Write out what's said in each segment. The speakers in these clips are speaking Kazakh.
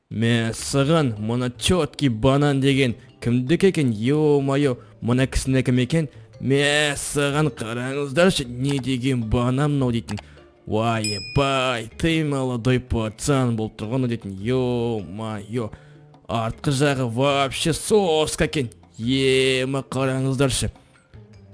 Мәссаған, мына четкий банан деген кімдікі екен? Ё-моё, мына кісінікі ме екен? Мәссаған, қараңыздаршы, не деген банан мынау дейтін. Уай, ты молодой пацан болып тұр ғой мынау дейтін. Ё-моё, артқы жағы вообще соска екен. Ема, қараңыздаршы.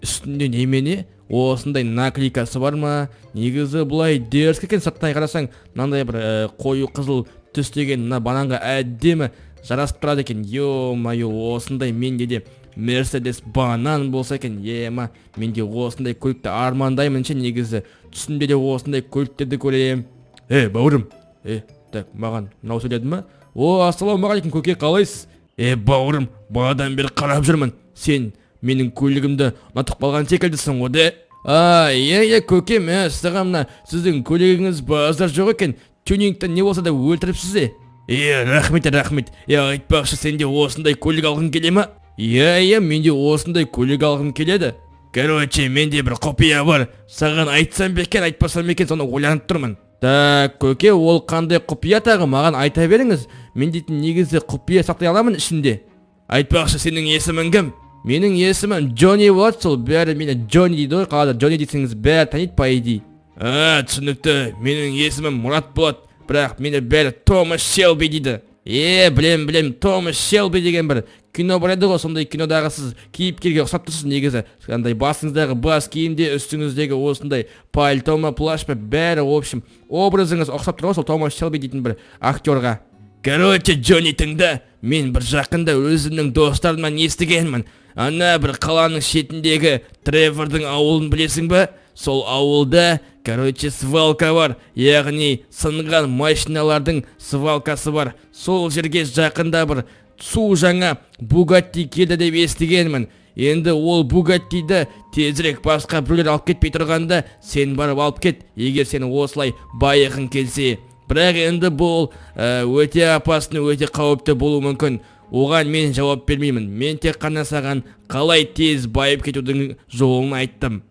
Үстінде немене? Осындай наклейкасы бар ма? Негізі былай дерзкий екен, сырттай қарасаң, мынандай бір қою қызыл түс деген мына бананға әдемі жарасып тұрады екен. Ё-моё, осындай менде де Мерседес банан болса екен. Ема, мен де осындай көлікті армандаймын ше негізі. Түсімде де осындай көліктерді көрем. Е, бауырым. Е, так, маған мынау сөйледі ма? О, ассалаумағалейкум, көке, қалайсыз? Е, бауырым, бағанадан бері қарап жүрмін. Сен менің көлігімді ұнатып қалған секілдісің ғой, де? А, иә, иә, көке, мәссаған, мына сіздің көлігіңіз базар жоқ екен. Тюнингті не болса да өлтіріпсіз де. Е, рахмет, рахмет. Е, айтпақшы, сенде осындай көлік алғың келе ма? Иә, иә, менде осындай көлік алғым келеді. Короче, менде бір құпия бар. Саған айтсам ба екен, айтпасам ба екен, соны ойланып тұрмын. Так, көке, ол қандай құпия тағы, маған айта беріңіз. Мен дейтін негізі құпия сақтай аламын ішінде. Айтпақшы, сенің есімің кім? Менің есімім Джонни болады, сол бәрі мені Джонни дейді ғой, қалада Джонни десеңіз, бәрі таниды, по идее. А, түсінікті. Менің есімім Мұрат болады, бірақ мені бәрі Томас Шелби дейді. Е, білем, білем, Томас Шелби деген бір кино бар еді ғой, сондай кинодағы сіз кейіпкерге ұқсап тұрсыз негізі. Андай басыңыздағы бас киімде, үстіңіздегі осындай пальто ма, плащ па, бәрі, в общем, образыңыз ұқсап тұр ғой сол Томас Шелби дейтін бір актерға. Короче, Джонни, тыңда, мен бір жақында өзімнің достарымнан естігенмін. Ана бір қаланың шетіндегі Тревордың ауылын білесің ба? Сол ауылда, короче, свалка бар, яғни сынған машиналардың свалкасы бар. Сол жерге жақында бір су жаңа Бугатти келді деп естігенмін. Енді ол Бугаттиді тезірек басқа біреулер алып кетпей тұрғанда, сен барып алып кет, егер сен осылай байығың келсе. Бірақ енді бұл өте опасный, өте қауіпті болуы мүмкін. Оған мен жауап бермеймін. Мен тек қана саған қалай тез байып кетудің жолын айттым.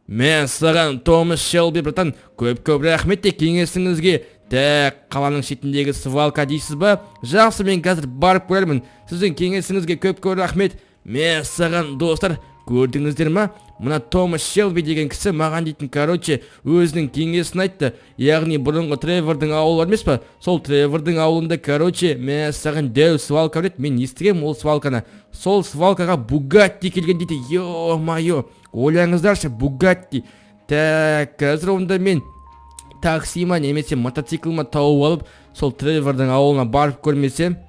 Мен саған, Томас Шелби братан, көп көп рахмет те кеңесіңізге. Так, қаланың шетіндегі свалка дейсіз ба? Жақсы, мен қазір барып көрермін. Сіздің кеңесіңізге көп көп рахмет. Мен саған, достар, көрдіңіздер ма? Мына Томас Шелби деген кісі маған дейтін, короче, өзінің кеңесін айтты. Яғни бұрынғы Тревордың ауылы бар емес па? Сол Тревордың ауылында, короче, мен саған, дәу свалка бар еді. Мен естігемін ол свалканы. Сол свалкаға Бугатти келген дейді. Ё-моё, ойлаңыздаршы, Бугатти. Так, қазір онда мен такси ма немесе мотоцикл ма тауып алып, сол Тревордың ауылына барып көрмесем.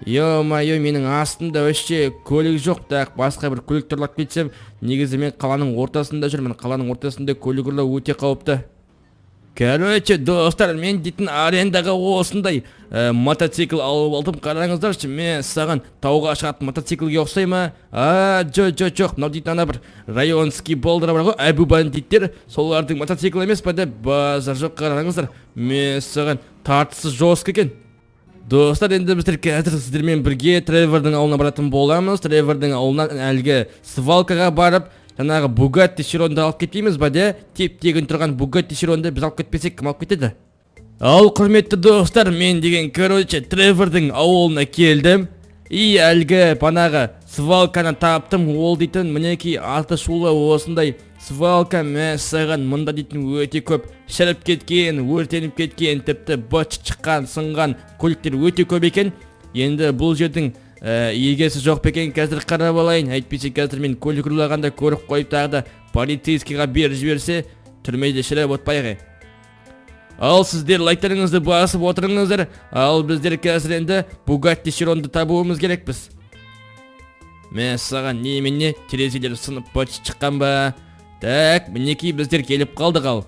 Ё-моё, менің астымда вообще көлік жоқ. Так, басқа бір көлік ұрлап кетсем, негізі мен қаланың ортасында жүрмін. Қаланың ортасында көлік ұрлау өте қауіпті. Короче, достар, мен дейтін арендаға осындай мотоцикл алып алдым. Қараңыздаршы, мен саған, тауға шығатын мотоциклге ұқсай ма? А, жоқ, жоқ, жоқ, мынау дейтін ана бір районский балдар бар ғой, әбу бандиттер, солардың мотоциклі емес па деп, базар жоқ, қараңыздар. Мен саған, тартысы жестко екен. Достар, енді біздер қазір сіздермен бірге Тревордың ауылына баратын боламыз. Тревордың ауылынан әлгі свалкаға барып, жаңағы Бугатти Широнды алып кетпейміз ба, де? Теп тегін тұрған Бугатти Широнды біз алып кетпесек, кім алып кетеді? Ал, құрметті достар, мен деген, короче, Тревордың ауылына келдім. И әлгі банағы свалканы таптым. Ол дейтін мінекей аты шулы осындай свалка. Мәссаған, мында дейтін өте көп шіріп кеткен, өртеніп кеткен, тіпті быт шыққан, сынған көліктер өте көп екен. Енді бұл жердің егесі жоқ па екен, қазір қарап алайын. Әйтпесе қазір мен көлік ұрлағанда көріп қойып, тағы да полицейскийға беріп жіберсе, түрмеде шіріп отпайық. Ал сіздер лайктарыңызды басып отырыңыздар. Ал біздер қазір енді Бугатти Широнды табуымыз керекпіз. Мәссаған, немене, терезелері сынып, быт шыққан ба? Так, мінекей, біздер келіп қалдық. Ал,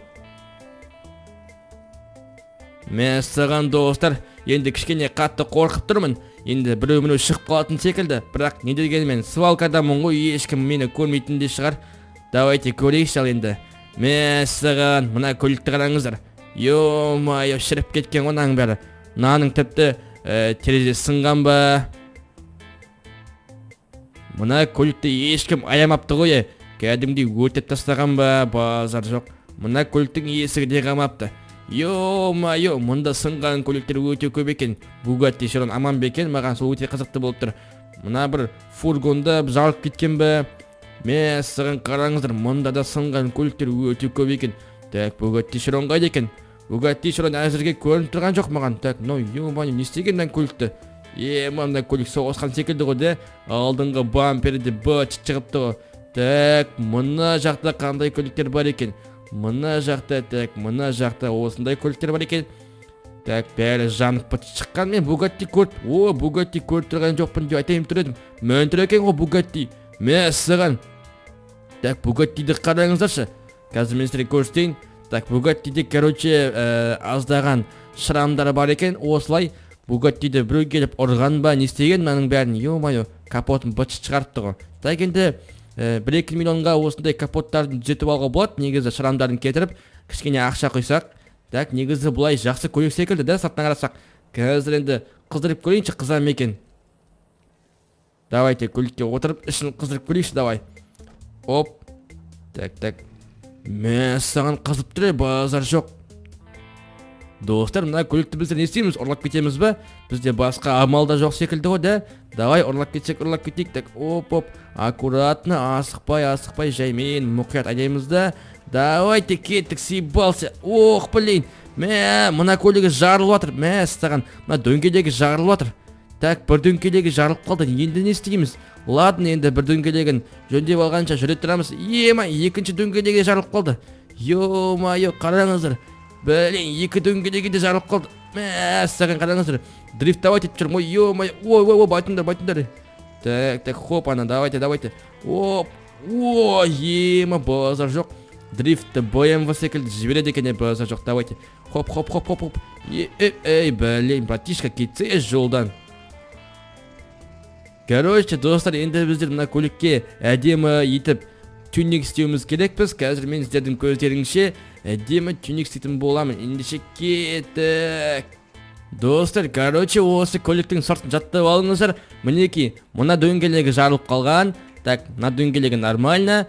мәссаған, достар, енді кішкене қатты қорқып тұрмын. Енді біреу міреу шығып қалатын секілді. Бірақ не дегенмен свалкадамын ғой, ешкім мені көрмейтін де шығар. Давайте көрейікші. Ал енді, мәссаған, мына көлікті қараңыздар. Ё-моё, шіріп кеткен ғой мынаның бәрі. Мынаның тіпті терезесі сынған ба? Мына көлікті ешкім аямапты ғой, е. Кәдімгідей өртеп тастаған ба? Базар жоқ, мына көліктің есігі де қалмапты. Ё-моё, мұнда сынған көліктер өте көп екен. Бугатти Широн аман ба екен? Маған сол өте қызықты болып тұр. Мына бір фургонда жарылып кеткен бе? Мәссаған, қараңыздар, мұнда да сынған көліктер өте көп екен. Так, Бугатти Широн қайда екен? Бугатти Широн әзірге көрініп тұрған жоқ маған. Так, мынау, ё-моё, не істеген мына көлікті? Е, мына көлік соғысқан секілді ғой да? Алдыңғы бампері де быт шығыпты ғой. Так, мына жақта қандай көліктер бар екен? Мына жақта, так, мына жақта осындай көліктер бар екен. Так, бәрі жанып быт шыққан. Мен Бугатти көріп, о, Бугатти көріп тұрған жоқпын деп айтайын тұр едім. Мін тұр екен ғой Бугатти. Мәссаған. Так, Бугаттиді қараңыздаршы. Қазір мен сіздерге көрсетейін. Так, Бугаттиде, короче, аздаған шрамдары бар екен. Осылай Бугаттиді біреу келіп ұрған ба, не істеген мынаның бәрін? Ё-моё, капотын быт шығарыпты ғой. Так, енді 1-2 миллионға осындай капоттарын түзетіп алуға болады. Негізі шрамдарын кетіріп, кішкене ақша құйсақ. Так, негізі бұлай жақсы көлік секілді да, сыртынан қарасақ. Қазір енді қыздырып көрейінші, қыза ма екен. Давайте көлікке отырып, ішін қыздырып көрейікші, давай. Оп. Так, так. Мәссаған, қызып тұр, базар жоқ. Достар, мына көлікті біздер не істейміз? Ұрлап кетеміз ба? Бізде басқа амал да жоқ секілді ғой да? Давай ұрлап кетсек, ұрлап кетейік. Так, оп, оп. Аккуратно, асықпай, асықпай, жаймен мұқият айдаймыз да. Давайте кеттік, съебался. Ох, блин. Мә, мына көлігі жарылып жатыр. Мәссаған, мына дөңгелегі жарылып жатыр. Так, бір дөңгелегі жарылып қалды. Енді не істейміз? Ладно, енді бір дөңгелегін жөндеп алғанша жүре тұрамыз. Ема, екінші дөңгелегі жарылып қалды. Ё-моё, қараңыздар. Блин, екі дөңгелегі де жарылып қалды. Мәссаған, қараңыздар. Дрифтовать етіп жүрмін. Ой, ё-моё. Ой, ой, ой, байтыңдар, байтыңдар. Так, так, хоп, ана, давайте, давайте. Оп. Ой, ема, базар жоқ. Дрифтті BMW секілді жібереді екен, базар жоқ. Давайте. Хоп, хоп, хоп, хоп, хоп. Ей, блин, братишка, кетсе жолдан. Короче, достар, енді біздер мына көлікке әдемі етіп тюнинг істеуіміз керекпіз. Қазір мен сіздердің көздеріңше әдемі тюнинг істейтін боламын. Ендеше кеттік. Достар, короче, осы көліктің сыртын жаттап алыңыздар. Мінекей, мына дөңгелегі жарылып қалған. Так, мына дөңгелегі нормально.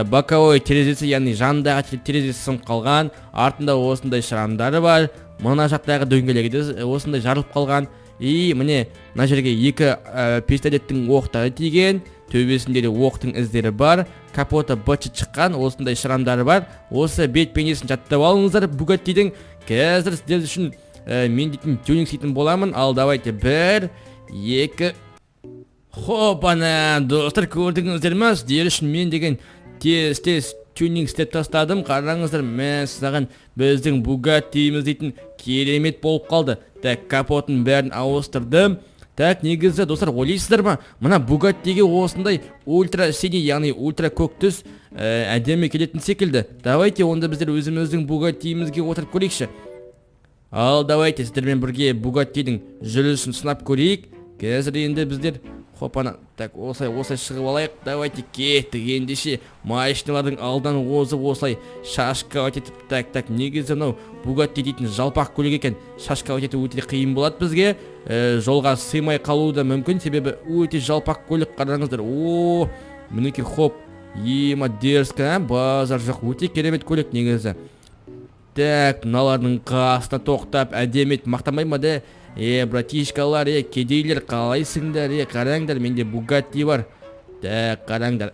Боковой терезесі, яғни жанындағы терезесі сынып қалған. Артында осындай шрамдары бар. Мына жақтағы дөңгелегі де осындай жарылып қалған. И міне, мына жерге екі пистолеттің оқтары тиген. Төбесінде де оқтың іздері бар. Капоты быт шыққан, осындай шрамдары бар. Осы бет бейнесін жаттап алыңыздар Бугаттидің. Қазір сіздер үшін мен дейтін тюнинг істейтін боламын. Ал давайте 1, 2, хопана, достар, көрдіңіздер ме? Сіздер үшін мен деген тез-тез тюнинг істеп тастадым. Қараңыздар, мәссаған, біздің Бугаттиіміз дейтін керемет болып қалды. Так, капотын бәрін ауыстырдым. Так, негізі, достар, ойлайсыздар ма, мына Бугаттиге осындай ультра синий, яғни ультра көк түс әдемі келетін секілді. Давайте онда біздер өзіміздің Бугаттиімізге отырып көрейікші. Ал давайте сіздермен бірге Бугаттидің жүрісін сынап көрейік. Қазір енді біздер хопана, так, осылай, осылай шығып алайық. Давайте кеттік. Ендеше машиналардың алдан озып, осылай шашковать етіп. Так, так, негізі мынау Бугатти дейтін жалпақ көлік екен. Шашковать ету өте қиын болады бізге. Жолға сыймай қалуы да мүмкін, себебі өте жалпақ көлік, қараңыздар. О, мінекей, хоп. Ема, дерзко, а? Базар жоқ, өте керемет көлік негізі. Так, мыналардың қасына тоқтап, әдемі етіп мақтанбай ма да? Е, братишкалар, е, кедейлер, қалайсыңдар, е, қараңдар, менде Бугатти бар. Так, қараңдар.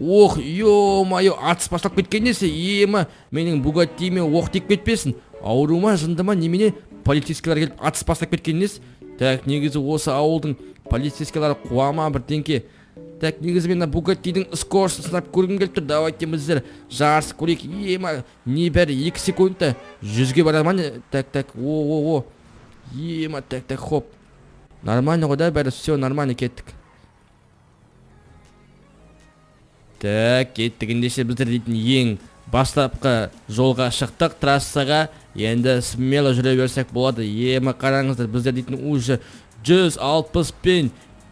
Ох, ё-моё, атыс басталып кеткен несі? Ема, менің Бугаттиіме оқ тиіп кетпесін. Ауру ма, жынды ма, немене? Полицейскийлер келіп атыс бастап кеткен несі? Так, негізі осы ауылдың полицейскийлері қуа ма бірдеңке? Так, негізі мен мына Бугаттидің скоростын сынап көргім келіп тұр. Давайте біздер жарысып көрейік. Ема, небәрі 2 секундта 100-ге бара ма не? Так, так, о, о, о. Ема, так, так, хоп. Нормально ғой да, бәрі, все нормально, кеттік. Так, кеттік. Ендеше біздер дейтін ең бастапқы жолға шықтық, трассаға. Енді смело жүре берсек болады. Ема, қараңыздар, біздер дейтін уже 160-пен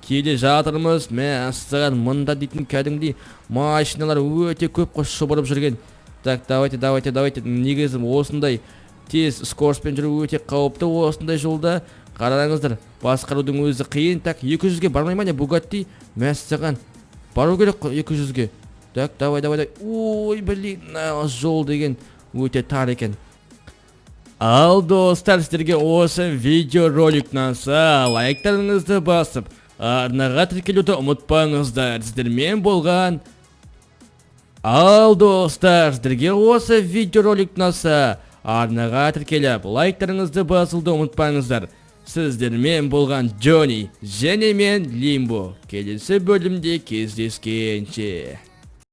келе жатырмыз. Мәссаған, мында дейтін кәдімгідей машиналар өте көп қой шұбырып жүрген. Так, давайте, давайте, давайте. Негізі осындай тез скоростьпен жүру өте қауіпті осындай жолда. Қараңыздар, басқарудың өзі қиын. Так, 200-ге бармай ма не Бугатти? Мәссаған, бару керек қой 200-ге. Так, давай, давай, давай. Ой, блин, мына жол деген Өте тар екен. Ал, достар, сіздерге осы видеоролик ұнаса, лайктарыңызды басып, арнаға тіркелуді ұмытпаңыздар. Сіздермен болған. Ал, достар, сіздерге осы видеоролик ұнаса, арнаға тіркеліп, лайктарыңызды басуды ұмытпаңыздар. Сіздермен болған Джонни және мен, Лимбо. Келесі бөлімде кездескенше.